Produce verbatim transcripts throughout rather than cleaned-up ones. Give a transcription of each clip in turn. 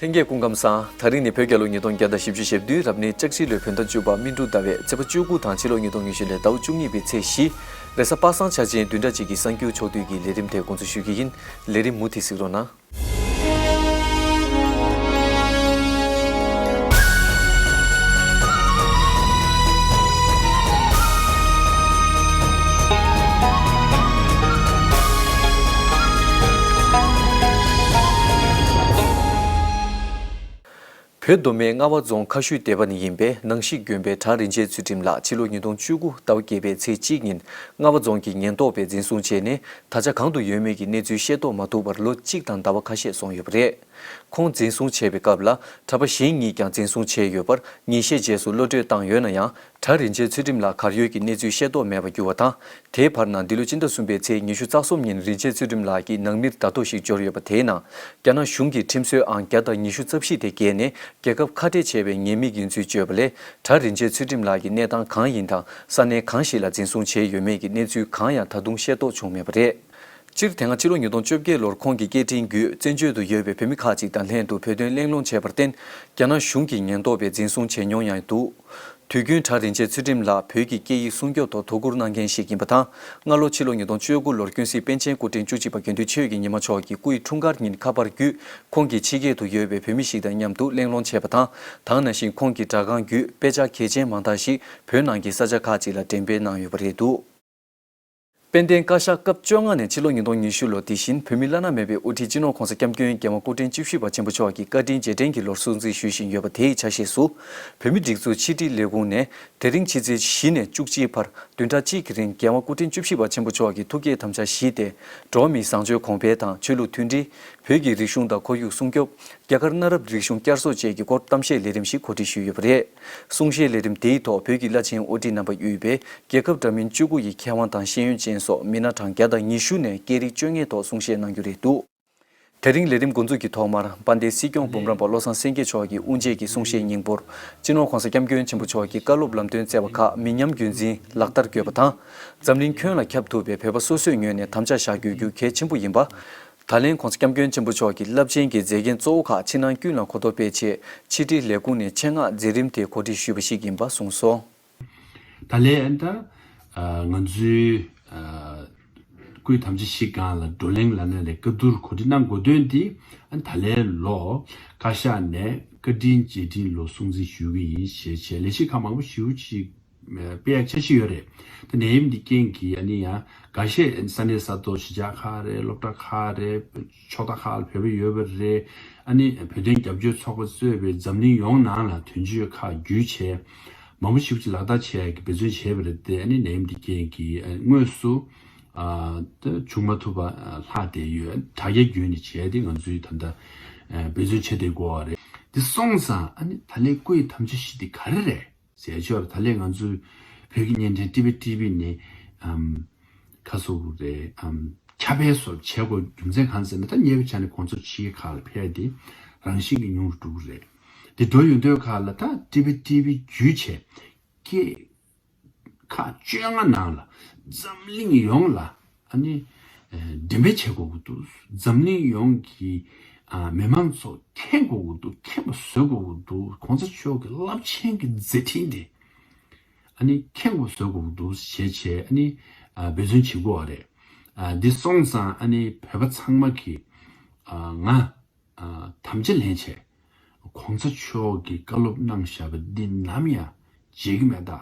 ལྷན་རྒྱས་སྐུ་ཁམས་བཟང་། ད་རིང་ནི་བོད་རྒྱལ་ལོ་ཉིས་སྟོང་བརྒྱ་དང་བཞི་བཅུ་ཞེ་བདུན་རབ་གནས་ལྕགས་བྱི་ལོའི་བོད་ཟླ་བཅུ་པ་སྨིན་དྲུག་ཟླ་བའི་ཚེས་པ་བཅུ་དགུ་དང་ཕྱི་ལོ་ཉིས་སྟོང་ཉི་ཤུ་ལོའི་ཟླ་བ་བཅུ་གཉིས་པའི་ཚེས་བཞི། རེས་གཟའ་པ་སངས་འཆར་ཅན་བདུན་ཕྲག་གཅིག་གི་གསར་འགྱུར་ཕྱོགས་བསྡུས་ཀྱི་ལས་རིམ་དེ་འགོ་འཛུགས་ཞུ་གི་ཡིན། ལས་རིམ་མུ་མཐུད་གཟིགས་རོགས་གནང་། བོད་མདོ་སྨད་རྔ་བ་རྫོང་ཁ་ཤུལ་སྡེ་པ་ནས་ཡིན་པའི་ནང་སྲིད་དགོན་པའི་གྲྭ་རིན་ཆེན་ཚུལ་ཁྲིམས་ལགས་ཕྱི་ལོ་ཉིས་སྟོང་བཅུ་དགུ་ཟླ་བ་བརྒྱད་པའི་ཚེས་གཅིག་ཉིན་རྔ་བ་རྫོང་གི་ཉེན་རྟོག་པས་འཛིན་བཟུང་བྱས་ནས། ད་ཆ་གང་དུ་ཡོད་མེད་ཀྱི་གནས་ཚུལ་ཤེས་རྟོགས་མ་ཐུབ་པར་ལོ་གཅིག་དང་ཟླ་བ་ཁ་ཤས་སོང་ཡོད་པ་རེད། ཁོང་འཛིན་བཟུང་བྱས་པའི་སྐབས་ལ་གྲྭ་པ་གཞན་གཉིས་ཀྱང་འཛིན་བཟུང་བྱས་ཡོད་པར། ཉིན་ཤས་རྗེས་སུ་གློད་གྲོལ་བཏང་ཡོད་ན་ཡང་། གྲྭ་རིན་ཆེན་ཚུལ་ཁྲིམས་ལགས་གར་ཡོད་ཀྱི་གནས་ཚུལ་ཤེས་རྟོགས་མེད་པར་གྱུར་བ་དང་། དེའི་བར་ན་འདི་ལོ་སྤྱི་ཟླ་གསུམ་པའི་ཚེས་ཉི་ཤུ་རྩ་གསུམ་ཉིན་རིན་ཆེན་ཚུལ་ཁྲིམས་ལགས་ཀྱི་ནང་མིར་བརྡ་ཐོ་ཞིག་འབྱོར་ཡོད་པ། དེའི་ནང་རྒྱ་ནག་གཞུང་གིས་ཁྲིམས་སྲོལ་ཨང་བརྒྱ་དང་ཉི་ཤུ་རྩ་བཞི་དེ་བརྒལ་ནས་རྒྱལ་ཁབ་ཁ་བྲལ་བྱས་པའི་ཉེས་དམིགས་ཡིན་ཚུལ་བརྗོད་པ་ལས། གྲྭ་རིན་ཆེན་ཚུལ་ཁྲིམས་ལགས་ཀྱི་གནས་སྟངས་གང་ཡིན་དང་། ས་གནས་གང་ཞིག་ལ་འཛིན་བཟུང་བྱས་ཡོད་མེད་ཀྱི་གནས་ཚུལ་གང་ཡང་ད་དུང་ཤེས་རྟོགས་བྱུང་མེད་པ་རེད། སྤྱིར་དེ་སྔ་ཕྱི་ལོ་ཉིས་སྟོང་བཅོ་བརྒྱད་ལོར་ཁོང་གི་སྐད་འཕྲིན་བརྒྱུད་བཙན་བྱོལ་དུ་ཡོད་པའི་བོད་མི་ཁག་ཅིག་དང་ལྷན་དུ་བོད་དོན་གླེང་སློང་བྱས་པར་བརྟེན། རྒྱ་ནག་གཞུང་གིས་ཉེན་རྟོག་པས་འཛིན་བཟུང་བྱས་མྱོང་ཡང་འདུག་དུས་རྒྱུན་གྲྭ་རིན་ཆེན་ཚུལ་ཁྲིམས་ལགས་བོད་ཀྱི་སྐད་ཡིག་སྲུང་སྐྱོབ་ཐོག་དོ་ཁུར་གནང་མཁན་ཞིག་ཡིན་པ་དང་། སྔ་ལོ་ཕྱི་ལོ་ཉིས་སྟོང་བཅུ་དགུ་ལོར་ཀུན་གཟིགས་པཎ་ཆེན་སྐུ་ཕྲེང་བཅུ་གཅིག་པ་དགེ་འདུན་ཆོས་ཀྱི་ཉི་མ་མཆོག་གི་སྐུ་ཡི་འཁྲུངས་སྐར་ཉིན་ཁ་པར་བརྒྱུད་ཁོང་གིས་ཕྱི་རྒྱལ་དུ་ཡོད་པའི་བོད་མི་ཞིག་དང་མཉམ་དུ་གླེང་སློང་བྱས་པ་དང་། ད་ག་ནང་བཞིན་ཁོང་གི་སྦྲག་ཁང་བརྒྱུད་དཔེ་ཆ་གལ་ཆེན་མང་དག་ཞིག་བོད་ནང་གི་ས་ཆ་ཁག་ཅིག་ལ་འགྲེམས་སྤེལ་གནང་ཡོད་པ་རེད་འདུག་དཔལ་ལྡན་བཀའ་ཤག་སྐབས་བཅོ་ལྔ་ནས་ཕྱི་ལོ་ཉིས་སྟོང་ཉི་ཤུ་ལོ། དེ་བཞིན་བོད་མི་བླ་ན་མེད་པའི་དབུ་ཁྲིད་སྤྱི་ནོར་༸གོང་ས་༸སྐྱབས་མགོན་རྒྱལ་བ་སྐུ་ཕྲེང་བཅུ་བཞི་པ་ཆེན་པོ་མཆོག་གི་བཀའ་དྲིན་རྗེས་དྲན་གྱི་ལོར་སྲུང་བརྩི་ཞུ་བཞིན་ཡོད་པ། དེའི་ཆ་ཤས་སུ། བོད་མིའི་སྒྲིག་འཛུགས་ཕྱི་དྲིལ་ལས་ཁུངས་ནས་དེ་རིང་ཕྱི་ཚེས་བཞི་ནས་བཅུ་གཅིག་བར་བདུན་ཕྲག་གཅིག་གི་རིང་རྒྱལ་བ་སྐུ་ཕྲེང་བཅུ་བཞི་པ་ཆེན་པོ་མཆོག་གི་ཐུགས་བསྐྱེད་དམ་བཅའ་བཞི་སྟེ། འགྲོ་བ་མིའི་བཟང་སྤྱོད་གོང་འཕེལ་དང་ཆོས་ལུགས་མཐུན་སྒྲིལ། བོད་ཀྱི་རིག་གཞུང་དང་ཁོར་ཡུག་སྲུང་སྐྱོབ། རྒྱ་གར་གནའ་རབས་རིག་གཞུང་བསྐྱར་གསོ་བཅས་ཀྱི་སྐོར་གཏམ་བཤད་ལས་རིམ་ཞིག་གོ་སྒྲིག་ཞུས་ཡོད་པ་རེད། གསུང་བཤད་ལས་རིམ་དེའི་ཐོག་བོད་ཀྱི་བླ་ཆེན་དབུ་ཁྲིད་རྣམ་པ་དབུས་པའི་རྒྱལ་ཁབ་འདྲ་མིན་བཅུ་དགུ་ཡི་མཁས་དབང་དང་ཤེས་ཡོན་ཅན་སོགས་མི་སྣ་གྲངས་བརྒྱ་དང་ཉི་ཤུ་ནས་སྐད་རིགས་བཅོ་ལྔའི་ཐོག་གསུང་བཤད་གནང་རྒྱུ་རེད་འདུག་དེ་རིང་ལས་རིམ་འགོ་འཛུགས་ཀྱི་ཐོག་མར་དཔལ་ལྡན་སྲིད་སྐྱོང་འབུམ་རམས་པ་བློ་བཟང་སེང་གེ་མཆོག་གིས་དབུ་འབྱེད་ཀྱི་གསུང་བཤད་སྙིང་པོར། སྤྱི་ནོར་༸གོང་ས་༸སྐྱབས་མགོན་ཆེན་པོ་མཆོག་གིས་བཀའ་སློབ་ལམ་སྟོན་སྩལ་བ་ཁག་མི་ཉམས་རྒྱུན་འཛིན་ལག་བསྟར་དགོས་པ་དང་། འཛམ་གླིང་ཁྱོན་ལ་ཁྱབ་ཐུབ་པའི་བོད་པ་སོ་སོས་ངོས་ནས་དམ་བཅའ་བཞག་དགོས་རྒྱུ་གལ་ཆེན་པོ་ཡིན་པ། ད་ལན་༸གོང་ས་༸སྐྱབས་མགོན་ཆེན་པོ་མཆོག་གི་རླབས་ཆེན་གྱི་མཛད་འགན་གཙོ་བོ་ཁག་ཕྱི་ནང་ཀུན་ལ་གོ་རྟོགས་སྤེལ་ཆེད་ཕྱི་དྲིལ་ལས་ཁུངས་ནས་ཆེད་མངགས་མཛད་རིམ་དེ་གོ་སྒྲིག་ཞུས་པ་ཞིག་ཡིན་པ་གསུངས་སོང་། ད་ལན་ད་ང་ཚོའི་སྐུའི་དམ་བཅའ་བཞི་སྒང་ལ་བགྲོ་གླེང་ལབ་ན་ལས་བཀའ་བསྡུར་གོ་སྒྲིག་གནང་དགོས་དོན་འདི་ད་ལན་ལོ་བཀའ་ཤག་ནས་བཀའ་དྲིན་རྗེས་དྲན་ལོ་སྲུང་བརྩི་ཞུ་གི་ཡིན་ཞེས་བྱས་ལས་གཞི་ཁག་མང་པོ་ཞེ་པོ་ཅིག་སྤེལ་ཡག་འཆར་གཞི་ཡོད་རེད། ད་ནད་ཡམས་འདི་རྐྱེན་གྱིས་ཨ་ནི་ཡང་འགའ་ཤས་ས་གནས་ས་ཐོག་གཞིས་ཆགས་ཁག་རེད། སློབ་གྲྭ་ཁག་རེད། ཕྱོགས་མཐའ་ཁག་ལ་བོད་པ་ཡོད་པ་རེད། ཨ་ནི་བོད་དོན་རྒྱབ་སྐྱོར་ཚོགས་པ་གཙོས་པའི་འཛམ་གླིང་ཡོངས་ནང་ལ་དོན་གཅོད་ཁག་བརྒྱུད་བྱས་མང་པོ་ཞིག་ཅིག་ལག་བསྟར་བྱས་ཡག་གི་འབད་བརྩོན་བྱས་པ་རེད་དེ། ཨ་ནི་ནད་ཡམས་འདི་རྐྱེན་གྱིས་དངོས་སུ་ཨ་ད་བྱུང་མ་ཐུབ་པ་ལྷག་བསྡད་ཡོད། དྲ་རྒྱ་བརྒྱུད་ནས་བྱས་ཏེ་ང་ཚོའི་ད་ལྟ་འབད་བརྩོན་བྱས་བསྡད་དགོས་པ་རེད། འདི་སོང་ཙང་ཨ་ནི་ད་ལན་སྐུའི་དམ་བཅའ་བཞི་འདི་ག་རེ་རེད། ཟེར་ཆོག་རེད། ད་ལན་ང་ཚོའི་བོད་ཀྱི་བརྙན་འཕྲིན་ཊི་ཝི་ཊི་ཝི་ནས་ཨམ་ཁ་སོ་རེད་ཨམ་ཁྱབ་སྤེལ་སོགས་བྱེད་དགོས་རྒྱུ་མཚན་གང་ཟེར་ན། ད་ཉེ་བའི་ཆ་ནས་གོང་ས་མཆོག་ཕྱི་རྒྱལ་ཁག་ལ་ཕེབས་ཏེ་རང་བཞིན་གྱིས་ཉུང་རུ་འགྲོ་གི་རེད། དེ་འགྲོ་ཡོང་དུས་ཁག་ལ་ད་ཊི་ཝི་ཊི་ཝི་བརྒྱུད་བྱས་སྐད་ཁག་བཅོ་ལྔ་ནང་ལ་འཛམ་གླིང་ཡོངས་ལ་ཨ་ནི་ཨ་འགྲེམས་སྤེལ་བྱེད་དགོས་ཀྱི་འདུག་འཛམ་གླིང་ཡོངས་ཀྱི་ཨ་མི་མང་ཚོ་མཁྱེན་དགོས་ཀྱི་འདུག་མཁྱེན་པ་བཟོ་དགོས་ཀྱི་འདུག་གོང་ས་མཆོག་གི་རླབས་ཆེན་གྱི་མཛད་འཕྲིན་དེ་ཨ་ནི་མཁྱེན་པ་བཟོ་དགོས་ཀྱི་འདུག་ཞེས་བྱས་ཨ་ནི་ཨ་འབད་བརྩོན་བྱེད་དགོས་པ་རེད། ཨ་འདི་སོང་ཙང་ཨ་ནི་བོད་པ་ཚང་མ་གིས་ཨ་ང་ཨ་དམ་བཅའ་ལེན་བྱས། གོང་ས་མཆོག་གིས་བཀའ་སློབ་གནང་བཞག་པ་འདི་ནམ་ཡང་བརྗེད་ཀྱི་མེད་ད།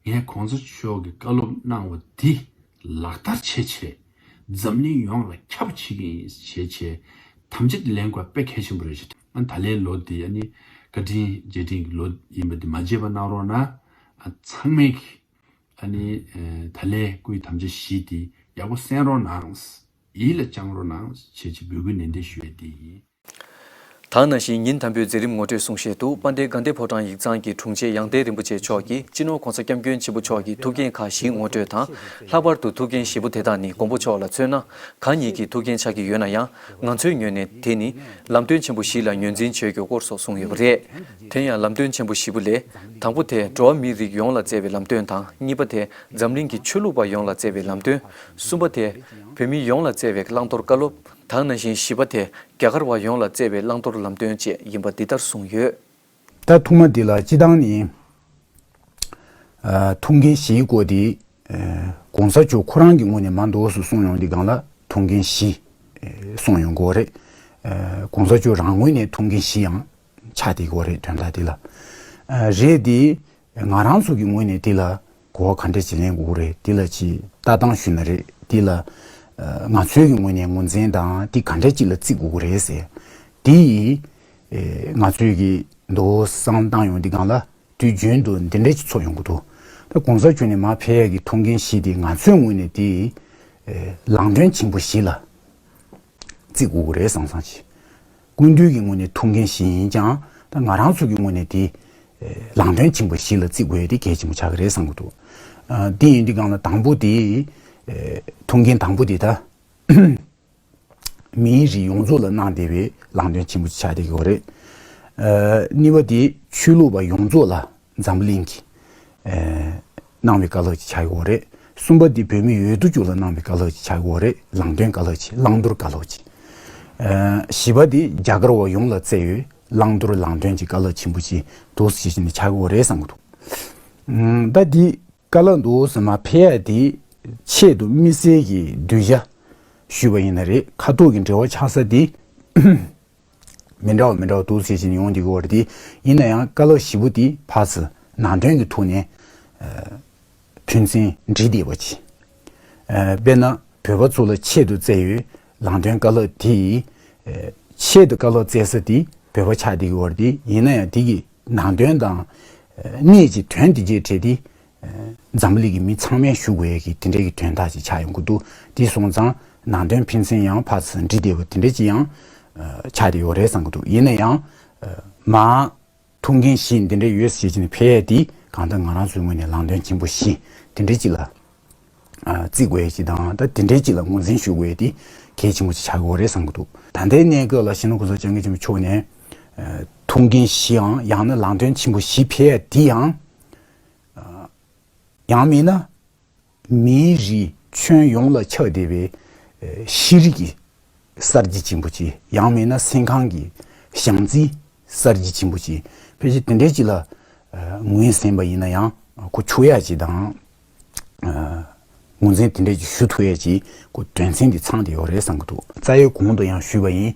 ངས་གོང་ས་མཆོག་གིས་བཀའ་སློབ་གནང་བ་འདི་ལག་བསྟར་བྱེད་ཆེད་འཛམ་གླིང་ཡོངས་ལ་ཁྱབ་པ་བྱེད་ཀྱི་ཡིན་ཞེས་བྱས་དམ་བཅའ་འདི་ལེན་དགོས་དཔེ་གལ་ཆེན་པོ་རེད་ཞེས། ཨ་ད་ལན་ལོ་འདི་ཨ་ནི་བཀའ་དྲིན་རྗེས་དྲན་གྱི་ལོ་ཡིན་པ་འདི་མ་བརྗེད་པ་གནང་རོགས་གནང་། ཨ་ཚང་མས་ཀྱིས་ཨ་ནི་ཨ་ད་ལན་སྐུའི་དམ་བཅའ་བཞི་འདི་ཡག་པོ་གསན་རོགས་གནང་། ཡིད་ལ་བཅངས་རོགས་གནང་ཞེས་ཅིག་འབོད་སྐུལ་ནན་ཏན་ཞུ་ཡས་འདི་ཡིན། ད་ག་ནང་བཞིན་ཉིན་དང་པོའི་མཛད་རིམ་ངོ་སྤྲོད་གསུང་བཤད་དུ་དཔལ་ལྡན་དགའ་ལྡན་ཕོ་བྲང་ཡིག་ཚང་གི་དྲུང་ཆེ་ཡང་སྟེང་རིན་པོ་ཆེ་མཆོག་གིས་སྤྱི་ནོར་༸གོང་ས་༸སྐྱབས་མགོན་ཆེན་པོ་མཆོག་གི་ཐུགས་འགན་ཁག་བཞིའི་ངོ་སྤྲོད་དང་། ལྷག་པར་དུ་ཐུགས་འགན་བཞི་པོ་དེ་དག་ནི་མགོན་པོ་མཆོག་ལ་མཚོན་ན་གང་ཉིད་ཀྱི་ཐུགས་འགན་ཆགས་ཀྱི་ཡོད་ན་ཡང་། ང་ཚོའི་ངོས་ནས་དེ་ནི་ལམ་སྟོན་ཆེན་པོ་བཞི་ལ་ངོས་འཛིན་བྱེད་རྒྱུའི་སྐོར་སོགས་གསུངས་ཡོད་པ་རེད། དེ་ཡང་ལམ་སྟོན་ཆེན་པོ་བཞི་པོ་ལས། དང་པོ་དེ་འགྲོ་བ་མིའི་རིགས་ཡོངས་ལ་བསྩལ་བའི་ལམ་སྟོན་དང་། གཉིས་པ་དེ་འཛམ་གླིང་གི་ཆོས་ལུགས་པ་ཡོངས་ལ་བསྩལ་བའི་ལམ་སྟོན། གསུམ་པ་དེ་བོད་མི་ཡོངས་ལ་བསྩལ་བའི་བླང་དོར་བཀའ་སློབ། ད་ག་ནང་བཞིན་བཞི་པ་དེ་རྒྱ་གར་བ་ཡོངས་ལ་བརྩེ་བའི་བླང་དོར་ལམ་སྟོན་བཅས་ཡིན་པ་འདི་ལྟར་གསུངས་ཡོད། ད་ཐོག་མ་འདི་ལ་སྤྱི་བཏང་ནི། ཨ། ཐུགས་འགན་བཞིའི་སྐོར་དེ། ཨ། གོང་ས་མཆོག་ཁོ་རང་གི་ངོས་ནས་མ་འདོགས་སུ་གསུངས་ཡོང་དུས་སྒང་ལ་ཐུགས་འགན་བཞི། ཨ། གསུངས་ཡོང་གི་ཡོད་རེད། ཨ། གོང་ས་མཆོག་རང་ངོས་ནས་ཐུགས་འགན་བཞི་ཡང་ཆགས་བསྡད་ཀྱི་ཡོད་རེད། དོན་དག་འདི་ལ། ཨ། རེད་དེ། ང་རང་ཚོ་གི་ངོས་ནས་འདི་ལ་གོ་བ་ག་འདྲ་ཅིག་ལེན་དགོས་ཀྱི་རེད། འདི་ལ་ཅིག་ལྟ་སྟངས་ཞུས་ན་རེད། འདི་ལ། ཨ། ང་ཚོའི་གི་ངོས་ནས་ངོས་འཛིན་དང་འདི་ག་འདྲ་ཅིག་ལ་བརྩི་དགོས་ཀྱི་རེད་ཟེར། འདི་ཡིས། ཨེ། ང་ཚོའི་གི་མདོ་བསམ་བཏང་ཡོང་འདི་སྒང་ལ་དུས་རྒྱུན་དུ་འདི་འདྲ་ཅིག་ཚོར་ཡོང་གི་འདུག་ད་གོང་ས་མཆོག་ནས་མར་ཕེབས་ཡ་གི་ཐུགས་འགན་བཞི་འདི་ང་ཚོའི་ངོས་ནས་འདི། ཨེ། ལམ་སྟོན་ཆེན་པོ་བཞི་ལ། བརྩི་དགོས་ཀྱི་རེད་བསམ་བསམ་བྱས། སྐུ་མདུན་གྱི་ངོས་ནས་ཐུགས་འགན་བཞི་ཡིན་ཀྱང་ད་ང་རང་ཚོ་གི་ངོས་ནས་དེ། ཨེ། ལམ་སྟོན་ཆེན་པོ་བཞི་ལ་བརྩི་དགོས་ཡ་དེ་གལ་ཆེན་པོ་ཆགས་ཀྱི་རེད་བསམ་གྱི་འདུག་ཨ། དེ་ཡིན་དུས་སྒང་ལ་དང་པོ་དེ། ཨེ། ཐུགས་འགན་དང་པོ་དེ་ད། མིའི་རིགས་ཡོངས་རྫོགས་ལ་གནང་བསྡད་པའི་ལམ་སྟོན་ཆེན་པོ་ཆགས་བསྡད་ཀྱི་ཡོད་རེད། ཨ། གཉིས་པ་དེ་ཆོས་ལུགས་པ་ཡོངས་རྫོགས་ལ། འཛམ་བུ་གླིང་གི། ཨེ། གནང་བའི་བཀའ་སློབ་ཅིག་ཆགས་ཡོད་རེད། གསུམ་པ་འདི་བོད་མི་ཡོད་དོ་ཅོག་ལ་གནང་བའི་བཀའ་སློབ་ཅིག་ཆགས་ཡོད་རེད། ལམ་སྟོན་བཀའ་སློབ་ཅིག་བླང་དོར་བཀའ་སློབ་ཅིག་ཨེ། བཞི་པ་འདི་རྒྱ་གར་བ་ཡོངས་ལ་བསྩལ་ཡོད་བླང་དོར་ལམ་སྟོན་གྱི་བཀའ་སློབ་ཆེན་པོ་ཅིག་འདུག་སེ་བྱས་ནས་ཆགས་ཡོད་རེད་བསམ་གྱི་འདུག་ཨུམ། ད་འདི་བཀའ་སློབ་འདུག་སེ་མར་ཕེབས་ཡ་དེ་ཆེད་དུ་དམིགས་བསལ་གྱི་གདུལ་བྱ་ཞུས་པ་ཡིན་ན་རེད། ཁ་ཐོག་གི་འབྲེལ་བ་ཆགས་ས་དེ། མི་འདྲ་བ་མི་འདྲ་བ་འདུག་ཟེར་བཞིན་ཡོང་བསྡད་ཀྱི་ཡོད་རེད་དེ། ཡིན་ན་ཡང་བཀའ་སློབ་བཞི་པོ་དེ་ཕར་ཚུར་ནང་དོན་གྱི་ཐོག་ནས། ཨ། ཕན་ཚུན་འདྲིས་བསྡད་པ་ཅིག་ཨ། དཔེར་ན་བོད་པ་ཚོ་ལ་ཆེད་དུ་བསྩལ་ཡོད་ལམ་སྟོན་བཀའ་སློབ་དེ་ཡིས། ཨ། ཆེད་དུ་བཀའ་སློབ་བསྩལ་ས་དེ་བོད་པ་ཆགས་བསྡད་ཀྱི་ཡོད་རེད་དེ། ཡིན་ན་ཡང་དེ་གི་ནང་དོན་དང་། ཨ། གནད་ཀྱི་དོན་དེ་གའི་གྲས་དེ། འཛམ་གླིང་གི་མི་ཚང་མས་ཞུ་དགོས་ཡ་གི་དེ་འདྲའི་གི་དོན་དག་ཅིག་ཆགས་ཡོང་གི་འདུག་དེ་སོང་ཙང་ནང་དོན་ཕན་ཚུན་ཡང་ཕར་ཚུར་འདྲིས་བསྡད་པ་དེ་འདྲ་ཅིག་ཡང་ཆགས་བསྡད་ཡོད་རེད་བསམ་གི་འདུག་ཡིན་ན་ཡང་མར་ཐུགས་འགན་བཞི་འདི་འདྲ་ཡོད་ཟེར་བྱས་ནས་ཕེབས་ཡ་དེ་གང་ལྟར་ང་རང་ཚོའི་ངོས་ནས་ལམ་སྟོན་ཆེན་པོ་བཞི་དེ་འདྲ་ཅིག་ལ་བརྩི་དགོས་ཡ་ཅིག་དང་། ད་དེ་འདྲ་ཅིག་ལ་ངོས་འཛིན་ཞུ་དགོས་ཡ་དེ་གལ་ཆེན་པོ་ཅིག་ཆགས་ཀྱི་ཡོད་རེད་བསམ་གི་འདུག་ད་ལྟའི་གནས་སྐབས་ལ་སྤྱི་ནོར་༸གོང་ས་༸སྐྱབས་མགོན་ཆེན་པོ་མཆོག་ནས་ཐུགས་འགན་བཞིའམ་ཡང་ན་ལམ་སྟོན་ཆེན་པོ་བཞི་ཕེབས་ཡ་དེ་ཡང་། ཡང་མིན་ན། མིའི་རིགས་ཁྱོན་ཡོངས་ལ་ཁྱབ་བསྡད་པའི་ཤེས་རིག་གི་གསར་བརྗེ་ཆེན་པོ་ཅིག་ཡང་མིན་ན་སེམས་ཁམས་ཀྱི་བྱམས་བརྩེའི་གསར་བརྗེ་ཆེན་པོ་ཅིག་ཕལ་ཆེར་དེ་འདྲའི་ཅིག་ལ་ངོས་ཟིན་པ་ཡིན་ན་ཡང་གོ་ཆོད་ཡ་ཅིག་དང་། ངོས་འཛིན་དེ་འདྲ་ཅིག་ཞུ་ཐུབ་ཡ་ཅིག་གོ་དོན་ཚན་འདི་ཚང་བསྡད་ཡོད་རེད་བསམ་གྱི་འདུག་རྩ་བའི་གོང་དུ་ཡང་ཞུས་པ་ཡིན།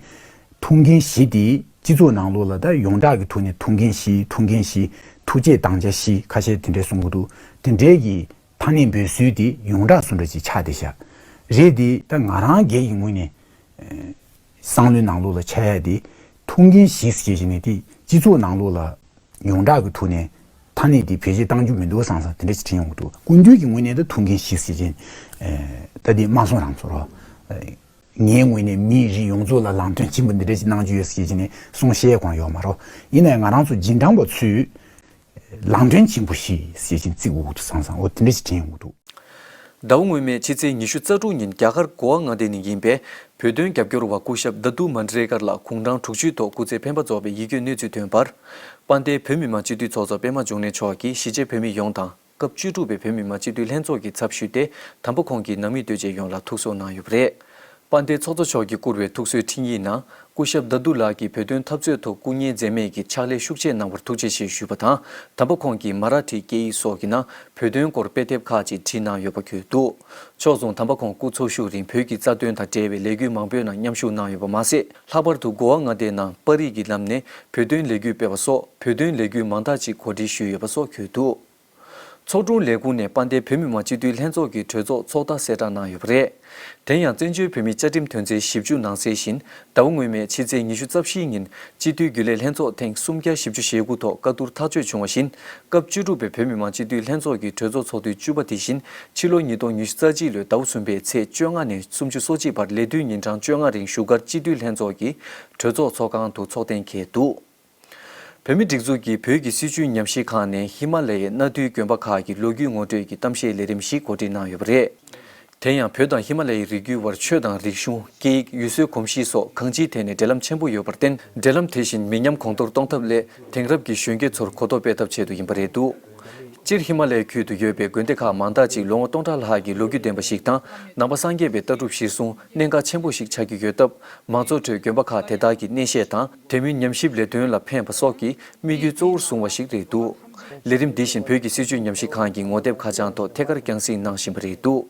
ཐུགས་འགན་བཞི་དེ་སྤྱི་ཚོགས་ནང་ལོགས་ལ་ད་ཡོངས་གྲགས་ཀྱི་ཐོག་ནས་ཐུགས་འགན་བཞི་ཐུགས་འགན་བཞི་ཐུགས་བསྐྱེད་དམ་བཅའ་བཞི་ཁ་ཤས་དེ་འདྲ་གསུང་གི་འདུག་དེ་འདྲའི་གི་ཐ་སྙད་འབོད་སྲོལ་དེ་ཡོངས་གྲགས་སུ་འདྲ་ཅིག་ཆགས་བསྡད་ཤག་རེད་དེ་ད་ང་རང་སྒེར་གྱི་ངོས་ནས་བསམ་བློའི་ནང་ལོགས་ལ་འཆར་ཡ་དེ་ཐུགས་འགན་བཞི་ཟེར་བྱས་ནས་དེ་སྤྱི་ཚོགས་ནང་ལོགས་ལ་ཡོངས་གྲགས་ཀྱི་ཐོག་ནས་ཐ་སྙད་དེ་བེད་སྤྱོད་གཏང་རྒྱུ་མི་འདུག་བསམ་བསམ་དེ་འདྲ་ཅིག་དྲན་ཡོང་གི་འདུག་སྐུ་མདུན་གྱི་ངོས་ནས་ད་ཐུགས་འགན་བཞི་ཟེར་བྱས་ད་དེ་མ་གསུངས་རང་ཚོར་ངའི་ངོས་ནས་མིའི་རིགས་ཡོངས་རྫོགས་ལ་ལམ་སྟོན་ཆེན་པོ་འདི་འདྲ་ཅིག་གནང་རྒྱུ་ཡོད་ཟེར་བྱས་ནས་གསུང་བཤད་གང་ཡོད་མ་རེད། ཡིན་ནའི་ང་རང་ཚོ་རྗེས་འབྲང་པ་ཚོས་ལམ་སྟོན་ཆེན་པོ་ཞིག་ཟེར་བྱས་བརྩི་དགོས་ཀྱི་འདུག་བསམ་བསམ་འོ་དེ་འདྲ་ཞིག་དྲན་ཡོང་གི་འདུག་ཟླ་བ་སྔོན་མའི་ཕྱི་ཚེས་ཉི་ཤུ་རྩ་དྲུག་ཉིན་རྒྱ་གར་གོ་བ་མངའ་སྡེ་ནས་ཡིན་པའི་བོད་དོན་རྒྱབ་སྐྱོར་བ་སྐུ་ཞབས་དྷ་ཏུ་མན་ཌེ་ཀར་ལགས་དགུང་གྲངས་དྲུག་ཅུའི་ཐོག་སྐུ་ཚེ་འཕེན་པ་རྫོགས་པའི་ཡིད་སྐྱོའི་གནས་ཚུལ་ཐོན་པར། དཔལ་ལྡན་བོད་མི་མང་སྤྱི་འཐུས་ཚོགས་གཙོ་པད་མ་འབྱུང་གནས་མཆོག་གིས་གཞིས་བྱེས་བོད་མི་ཡོངས་དང་། སྐབས་བཅུ་དྲུག་པའི་བོད་མི་མང་སྤྱི་འཐུས་ལྷན་ཚོགས་ཀྱི་ཚབ་ཞུས་ཏེ། དམ་པ་ཁོང་གིས་ནང་མི་ལྟོས་བཅས་ཡོངས་ལ་ཐུགས་གསོ་གནང་ཡོད་པ་རེད། དཔལ་ལྡན་ཚོགས་གཙོ་མཆོག་གིས་བསྐུར་བའི་ཐུགས་གསོའི་འཕྲིན་ཡིག་ནང་། སྐུ་ཞབས་དྷ་ཏུ་ལགས་ཀྱིས་བོད་དོན་འཐབ་རྩོད་ཐོག་སྐུ་ངལ་འཛེམས་མེད་ཀྱི་ཕྱག་ལས་ཤུགས་ཆེ་གནང་བར་ཐུགས་རྗེ་ཆེ་ཞུས་པ་དང་། དམ་པ་ཁོང་གིས་མ་ར་ཐི་སྐད་ཡིག་སོགས་ཀྱི་ནང་བོད་དོན་སྐོར་དཔེ་དེབ་ཁག་ཅིག་བྲིས་གནང་ཡོད་པ་བརྗོད་འདུག་ཕྱོགས་མཚུངས་དམ་པ་ཁོང་སྐུ་འཚོ་བཞུགས་རིང་བོད་ཀྱི་རྩ་དོན་དང་འབྲེལ་བའི་ལས་འགུལ་མང་པོའི་ནང་མཉམ་ཞུགས་གནང་ཡོད་པ་མ་ཟད། ལྷག་པར་དུ་གོ་བ་མངའ་སྡེའི་ནང་པར་རིས་ཀྱི་ལམ་ནས་བོད་དོན་ལས་འགུལ་སྤེལ་བ་སོགས་བོད་དོན་ལས་འགུལ་མང་དག་ཅིག་གོ་སྒྲིག་ཞུས་ཡོད་པ་སོགས་བརྗོད་འདུག་ཚོགས་དྲུང་ལས་ཁུངས་ནས་དཔལ་ལྡན་བོད་མི་མང་སྤྱི་འཐུས་ལྷན་ཚོགས་ཀྱི་གྲོས་ཚོགས་ཚོགས་མདའ་གསལ་བསྒྲགས་གནང་ཡོད་པ་རེད། དེ་ཡང་བཙན་བྱོལ་བོད་མིའི་བཅའ་ཁྲིམས་དོན་ཚན་བཞི་བཅུ་ནང་གསལ་བཞིན། ཟླ་བ་སྔོན་མའི་ཕྱི་ཚེས་ཉི་ཤུ་རྩ་བཞིའི་ཉིན་སྤྱི་འཐུས་རྒྱུན་ལས་ལྷན་ཚོགས་ཐེངས་སུམ་བརྒྱ་བཞི་བཅུ་ཞེ་དགུ་ཐོག་བཀའ་བསྡུར་ཐག་གཅོད་བྱུང་བ་བཞིན། སྐབས་བཅུ་དྲུག་པའི་བོད་མི་མང་སྤྱི་འཐུས་ལྷན་ཚོགས་ཀྱི་གྲོས་ཚོགས་ཚོགས་དུས་བཅུ་པ་དེ་བཞིན་ཕྱི་ལོ་ཉིས་སྟོང་ཉི་ཤུ་རྩ་གཅིག་ལོའི་ཟླ་བ་གསུམ་པའི་ཚེས་བཅོ་ལྔ་ནས་སུམ་ཅུ་སོ་གཅིག་བར་ལས་དུས་ཉིན་གྲངས་བཅོ་ལྔ་རིང་བཞུགས་སྒར་སྤྱི་འཐུས་ལྷན་ཚོགས་ཀྱི་གྲོས་ཚོགས་ཚོགས་ཁང་དུ་ཚོགས་གཏན་འཁེལ་འདུག་བོད་མིའི་སྒྲིག་འཛུགས་ཀྱིས་བོད་ཀྱི་སྲིད་བྱུས་ཉམས་ཞིབ་ཁང་ནས་ཧི་མ་ལ་ཡའི་གནའ་དུས་དགོན་པ་ཁག་གི་ལོ་རྒྱུས་ངོ་སྤྲོད་ཀྱི་གཏམ་བཤད་ལས་རིམ་ཞིག་གོ་སྒྲིག་གནང་ཡོད་པ་རེད། དེ་ཡང་བོད་དང་ཧི་མ་ལ་ཡའི་རི་རྒྱུད་བར་ཆོས་དང་རིག་གཞུང་། སྐད་ཡིག་ཡུལ་སྲོལ་གོམས་གཤིས་སོགས་གང་ཅིའི་ཐད་ནས་འབྲེལ་ལམ་ཆེན་པོ་ཡོད་པར་བརྟེན། འབྲེལ་ལམ་དེ་བཞིན་མི་ཉམས་གོང་མཐོར་གཏོང་ཐབས་སླད་དེང་རབས་ཀྱི་གཞོན་སྐྱེས་ཚོར་གོ་རྟོགས་སྤེལ་ཐབས་ཆེད་དུ་ཡིན་པ་རེད་འདུག་སྤྱིར་ཧི་མ་ལའི་ཁུལ་དུ་ཡོད་པའི་དགོན་སྡེ་ཁག་མང་དག་ཅིག་ལོ་ངོ་སྟོང་ཕྲག་ལྷག་གི་ལོ་རྒྱུས་ལྡན་པ་ཞིག་དང་། ནང་པ་སངས་རྒྱས་པའི་ལྟ་གྲུབ་གཞིར་བཟུང་གནད་འགག་ཆེན་པོ་ཞིག་ཆགས་ཀྱི་ཡོད་སྟབས། མང་ཚོགས་ཁྲོད་དགོན་པ་ཁག་དེ་དག་གི་གནས་བཤད་དང་། དེ་མིན་ཉམས་ཞིབ་ལས་དོན་ལ་ཕན་པ་སོགས་ཀྱི་དམིགས་ཡུལ་གཙོ་བོར་བཟུང་བ་ཞིག་རེད་འདུག་ལས་རིམ་འདི་བཞིན་བོད་ཀྱི་སྲིད་བྱུས་ཉམས་ཞིབ་ཁང་གི་ངོ་དེབ་ཁ་བྱང་ཐོག་ཐད་ཀར་རྒྱང་སྲིང་གནང་བཞིན་པ་རེད་འདུག་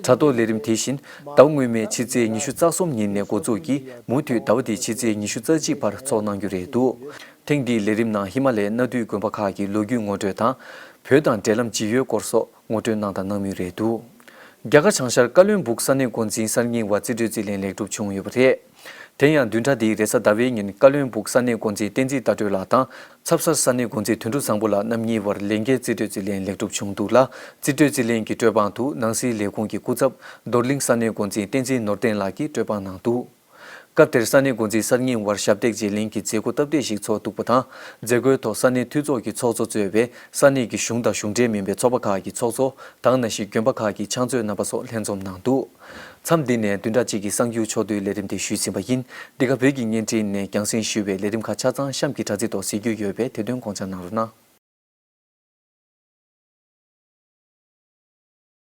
དྲ་ཐོག་ལས་རིམ་དེ་བཞིན་ཟླ་བ་སྔོན་མའི་ཕྱི་ཚེས་ཉི་ཤུ་རྩ་གསུམ་ཉིན་ནས་འགོ་འཛུགས་ཀྱིས། མུ་མཐུད་ཟླ་བ་འདིའི་ཕྱི་ཚེས་ཉི་ཤུ་རྩ་གཅིག་བར་འཚོགས་གནང་རྒྱུ་རེད་འདུག་ཐེངས་འདིའི་ལས་རིམ་ནང་ཧི་མ་ལའི་གནའ་དུས་དགོན་པ་ཁག་གི་ལོ་རྒྱུས་ངོ་སྤྲོད་དང་། བོད་དང་འབྲེལ་ལམ་ཇི་ཡོད་སྐོར་སོགས་ངོ་སྤྲོད་གནང་དང་གནང་མུས་རེད་འདུག་རྒྱ་གར་བྱང་ཤར་ཀ་བློན་སྦུག་ས་གནས་འགོ་འཛིན་གསར་རྙིང་བར་རྩིས་སྤྲོད་རྩིས་ལེན་ལེགས་གྲུབ་བྱུང་ཡོད་པ་རེད། དེ་ཡང་བདུན་ཕྲག་འདིའི་རེས་གཟའ་ཟླ་བའི་ཉིན་ཀ་བློན་སྦུག་ས་གནས་འགོ་འཛིན་བསྟན་འཛིན་ལྟ་སྒྲོལ་ལགས་དང་། ཚབ་གསར་ས་གནས་འགོ་འཛིན་དོན་གྲུབ་བཟང་པོ་ལགས་རྣམ་གཉིས་བར་ལས་འགན་རྩིས་སྤྲོད་རྩིས་ལེན་ལེགས་གྲུབ་བྱུང་འདུག་ལ། རྩིས་སྤྲོད་རྩིས་ལེན་གྱི་སྤྲོད་དཔང་དུ་ནང་སྲིད་ལས་ཁུངས་ཀྱི་སྐུ་ཚབ་རྡོར་གླིང་ས་གནས་འགོ་འཛིན་བསྟན་འཛིན་ནོར་བརྟན་ལགས་ཀྱིས་སྤྲོད་དཔང་གནང་འདུག་སྐབས་དེར་ས་གནས་འགོ་འཛིན་གསར་རྙིང་བར་ཞབས་སྟེགས་བརྗེ་ལེན་གྱི་མཛད་སྒོ་སྟབས་བདེ་ཞིག་ཚོགས་འདུག་པ་དང་། མཛད་སྒོའི་ཐོག་ས་གནས་འཐུས་ཚོགས་ཀྱི་ཚོགས་གཙོ་གཙོས་པའི་ས་གནས་ཀྱི་གཞུང་དང་གཞུང་འབྲེལ་མིན་པའི་ཚོགས་པ་ཁག་གི་ཚོགས་གཙོ་དང་། ནང་བཞིན་དགོན་པ་ཁག་གི་ཕྱག་མཛོད་རྣམ་པ་སོགས་ལྷན་འཛོམས་གནང་འདུག་མཚམས་འདི་ནས་བདུན་ཕྲག་གཅིག་གི་གསར་འགྱུར་ཕྱོགས་བསྡུས་ལས་རིམ་དེ་ཞུས་ཟིན་པ་ཡིན། འདི་ག་བོད་ཀྱི་བརྙན་འཕྲིན་ནས་རྒྱང་སྲིང་ཞུས་པའི་ལས་རིམ་ཁག་ཆ་ཚང་གཤམ་གྱི་དྲ་ཚིགས་ཐོག་གཟིགས་རྒྱུ་ཡོད་པས་དེ་དོན་དགོངས་འཇགས་གནང་རོགས་གནང་།